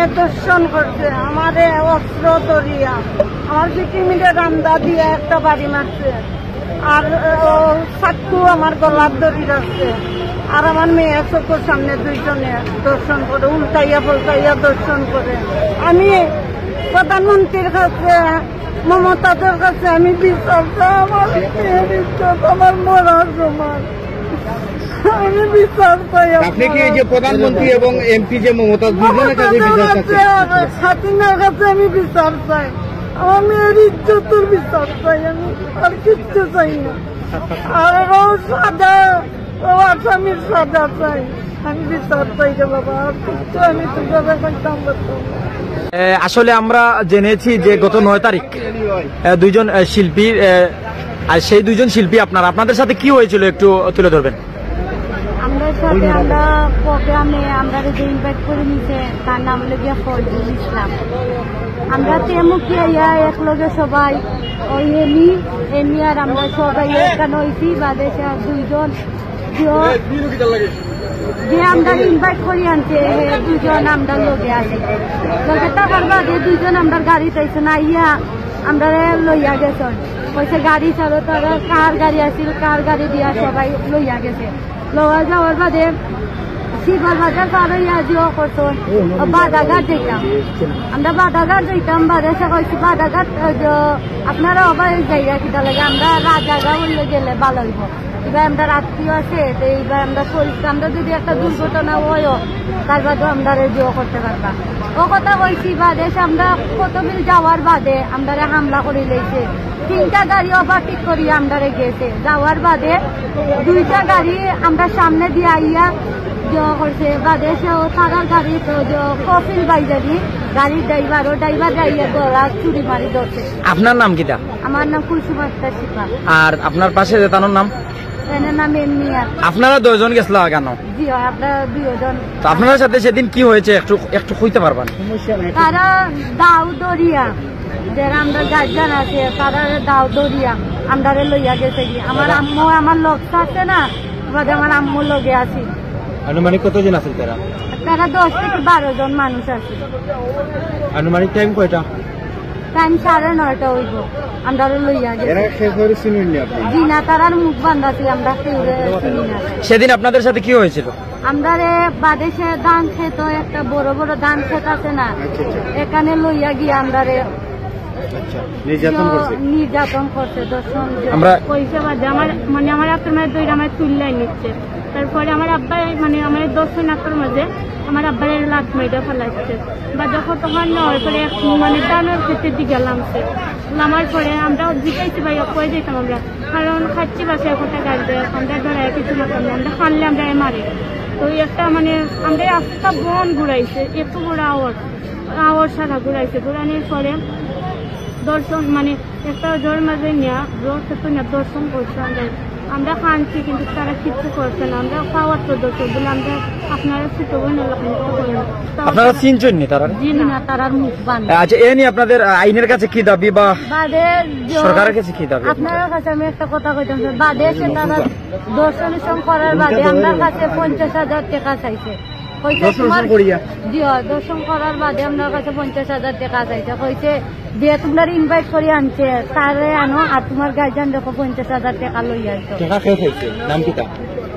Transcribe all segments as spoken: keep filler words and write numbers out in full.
ধর্ষণ করছে আমারে, অস্ত্র ধরিয়া আমার পিঠির মধ্যে ডান্ডা দিয়া একটা বাড়ি মারছে। আর ও চাকু আমার গলাত ধরি রাখছে। আর আমার মেয়ে চোখের সামনে দুইজনে ধর্ষণ করে, উল্টাইয়া পাল্টাইয়া ধর্ষণ করে। আমি প্রধানমন্ত্রীর কাছে, মমতাজের কাছে আমি বিচার চাই। আমার মেয়ের ইজ্জত আমার মরার সমান। আমি বিচার চাই। আপনি কি এই যে প্রধানমন্ত্রী এবং এমপি যে মমতাজ, দুজনের কাছে বিচার চাচ্ছেন? হাসিনার কাছে আমি বিচার চাই। আমার মেয়ের ইজ্জতের বিচার চাই, আমি আর কিচ্ছু চাই না। আর ও সাজা, ও আসামির সাজা চাই। আমি বিচার চাই রে বাবা, আর কিচ্ছু আমি তোর কাছে কইতাম পারতাম না। এ, আসলে আমরা জেনেছি যে গত নয় তারিখ, এ, দুইজন, এ, শিল্পী, এ, আর সেই দুইজন শিল্পী আপনার, আপনাদের সাথে কি হয়েছিল একটু তুলে ধরবেন? আমরার সাথে আমরা প্রোগ্রামে আমরারে যে ইনভাইট করে নিছে, তার নাম হলো গিয়া ফজলুল ইসলাম। আমরা তেমুখিয়া এক লগে সবাই, ওই এমি, এমি আর আমরা সবাই এখানে হইছি, বাদে সে আর দুইজন যে, যে আমরা ইনভাইট করি আনছে, হে দুইজন আমরার লগে আছে। লগে থাকার বাদে দুইজন আমরার গাড়িত আইছে না, আইয়া আমরারে লইয়া গেছইন। কইছে গাড়ি চলো, তারা কার গাড়ি আছিল, কার গাড়ি দিয়া সবাই লইয়া গেছে। লওয়া যাওয়ার বাদে শিবর বাজার পার হইয়া জিও করছইন, বাদাঘাট যাইতাম। আমরা বাদাঘাট যাইতাম, বাদে সে কইছে বাদাঘাট, ওই যে, আপনারা আবার এই জায়গা কিতা লাগে, আমরা রাজাগাঁও হইলে গেলে ভালো হইব। এবার আমরা রাত্রিও আছে, তো এইবার আমরা চলছি, আমরা যদি একটা দুর্ঘটনা হয়ও, তার বাদেও আমরা রেডিও করতে পারবা। ও কথা কইছি বাদে সে আমরা কত মিল যাওয়ার বাদে আমরারে হামলা করি লইছে। তিনটা গাড়ি ওভারটেক করি আমরারে গেছে। যাওয়ার বাদে দুইটা গাড়ি আমরা সামনে দিয়ে আইয়া জো করছে। বাদে সে ও তারার গাড়ি তো জো কফিল বাইজানি গাড়ির ড্রাইভার, ও ড্রাইভার আইয়া গলা চুরি মারি ধরছে। আপনার নাম কিতা? আমার নাম কুলসুম আক্তার শিপা। আর আপনার পাশে যে তানোর নাম? এনার নাম এমনিয়া। আপনারা দুইজন গেছলা কেন? জি, আমরা দুইজন। তো আপনার সাথে সেদিন কি হয়েছে একটু, একটু কইতে পারবেন? তারা দাও দরিয়া, যারা আমরা গার্জিয়ান আছে, তারা দাও দরিয়া আমরারে লইয়া গেছে কি। আমার আম্মু, আমার লগ আছে না, বাদে আমার আম্মু লগে আছি। আনুমানিক কতজন আছেন তারা? তারা দশ থেকে বারো জন মানুষ আছে। আনুমানিক টাইম কয়টা? টাইম সাড়ে নয়টা হইব। আমরারে লইয়া গেছে। এরা খেয়ে ধরে চিনেননি আপনি? জি না, তারার মুখ বান্ধা ছিল, আমরা কেউ চিনি না। সেদিন আপনাদের সাথে কি হয়েছিল? আমরারে বাদে সে ধান খেত, একটা বড় বড় ধান খেত আছে না, আচ্ছা, আচ্ছা। এখানে লইয়া গিয়ে আমরারে আচ্ছা, নির্যাতন করছে? নির্যাতন করছে, ধর্ষণ। আমরা কইছে বাদে আমার, মানে, আমার আত্মার মাঝে দইরা আমার তুললাই নিচ্ছে। তারপরে আমার আব্বা, মানে, আমার দশ নাকের মাঝে আমার আব্বার লাত মেরে ফেলাইছে। বাদে কতক্ষণ নেওয়ার পরে এক, মানে, ধানের খেতে দিকে লামছে। লামার পরে আমরা জিজ্ঞাসি ভাই কই যাইতাম আমরা, কারণ খাচ্ছি বাসায় কথা গাড়ি দেয়, আমরা ডরায় কিছু মাতাম না, আমরা কানলে আমরা এ মারি। তো একটা, মানে, আমরা আস্তা বন ঘুরাইছে, এত বড় আওয়াজ, আওয়াজ সারা ঘুরাইছে। ঘুরানোর পরে ধর্ষণ, মানে, একটা জোর মাঝে নিয়া, জোর খেতে নিয়া ধর্ষণ করছে আমরা। আমরা কানছি, কিন্তু তারা কিচ্ছু করছে না। আমরা পাওয়ার তো ধর্ষণ বলে আমরা আপনারা ছোট বোন এলাকা মতো করেন। তো আপনারা চিনছেন নি তারা? জি না, তারার মুখ বান্ধ। আচ্ছা, এ নিয়ে আপনাদের, আহ, আইনের কাছে কি দাবি বা বাদে যে সরকারের কাছে কি দাবি? আপনার কাছে আমি একটা কথা কইতাম চাই, বাদে সে তারা ধর্ষণ সম করার বাদে আমার কাছে পঞ্চাশ হাজার টাকা চাইছে। কইছে ধর্ষণ তোমার করিয়া? জি, হয়, ধর্ষণ করার বাদে আমার কাছে পঞ্চাশ হাজার টাকা চাইছে। কইছে যে তোমরা ইনভাইট করি আনছে, তারে আনো, আর তোমার গার্জিয়ান দেখো পঞ্চাশ হাজার টাকা লই আইছো। টাকা কে খাইছে? নাম কিতা?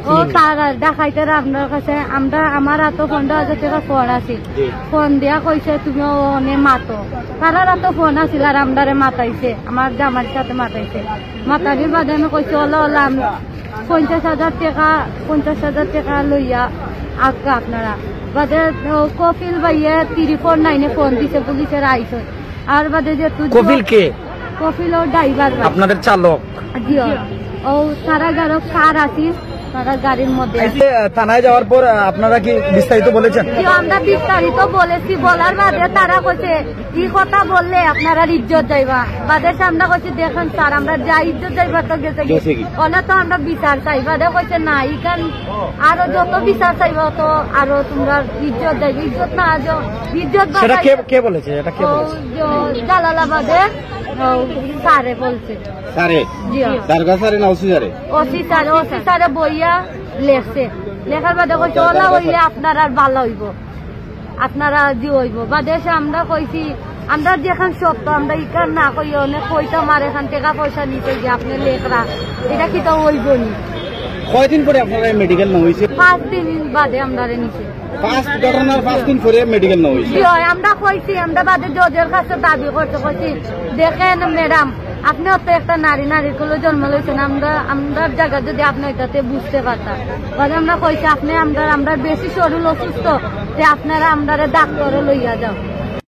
ও তারা দেখাইতে আপনার কাছে, আমরা, আমার হাতে পনেরো হাজার টাকা ফোন আছে। জি। ফোন দিয়া কইছে তুমি অনে মাতো। তারার হাতে ফোন আছিল আর আমরারে মাতাইছে, আমার জামাইর সাথে মাতাইছে। মাতানির বাদে আমি কইছি ওলা ওলা আমি পঞ্চাশ হাজার টাকা, পঞ্চাশ হাজার টাকা লইয়া আক্কা আপনারা। বাদে ও কফিল ভাইয়ে ত্রিপল নাইনে ফোন দিছে, পুলিশের আইছে। আর বাদে যে তুই কফিল কে? কফিল ও ড্রাইভার ভাই। আপনাদের চালক? জি, ও। ও তারা গাড়ো কার আছিল, তারা গাড়ির মধ্যে। এই যে, আহ, থানায় যাওয়ার পর, আহ, আপনারা কি বিস্তারিত বলেছেন? জি, আমরা বিস্তারিত বলেছি, বলার বাদে তারা কইছে, "ই কথা বললে আপনারা ইজ্জত যাইবা।" বাদে সে আমরা কইছি, "দেখেন স্যার, আমরা যা ইজ্জত যাইবা তো গেছে কি। গেছে কি? ওলা তো আমরা বিচার চাই।" বাদে কইছে, "না, ইখান আরো যত বিচার চাইবা তো আরো তোমরা ইজ্জত যাইবে, ইজ্জত না যাও, ইজ্জত সেটা কে, বাঁচাইবে।" কে বলেছে? এটা কে ও, বলেছে? জ-, জালালাবাদে, ও, স্যারে বলছে। স্যারে? জি। দারগা স্যারে না ওসি স্যারে? ওসি স্যারে, ওসি স্যারে বইয়া লেখছে। লেখার বাদে কইছে, "ওলা হইলে আপনার আর ভালো হইব।" আপনারা যে অইবো বা দেশে আমরা কইছি, আমরা যেখান সত্য, আমরা ইখান না কই, অনেক কইতাম আর এখান টেকা পয়সা নিতে গিয়া আপনি লেখরা, ইটা কিতা অইবো নি? কয়দিন পরে আপনারা মেডিকেল নেওয়া হয়েছে? পাঁচ দিন বাদে আমরারে নিছে। পাঁচ ঘটনার পাঁচ দিন পরে মেডিকেল নেওয়া হয়েছে। জি অয়, আমরা কইছি, আমরা বাদে জজর কাছে দাবি করতে কইছি, দেখেন ম্যাডাম, আপনি অত একটা নারী, নারীর কোলে জন্ম লইছেন, আমরা, আমরার জায়গা যদি আপনি এটাতে বুঝতে পারতাম, বাদে আমরা কইছি, আপনি আমরা, আমরা বেশি শরীর অসুস্থ, তে আপনারা আমরারে ডাক্তারও লইয়া যাও।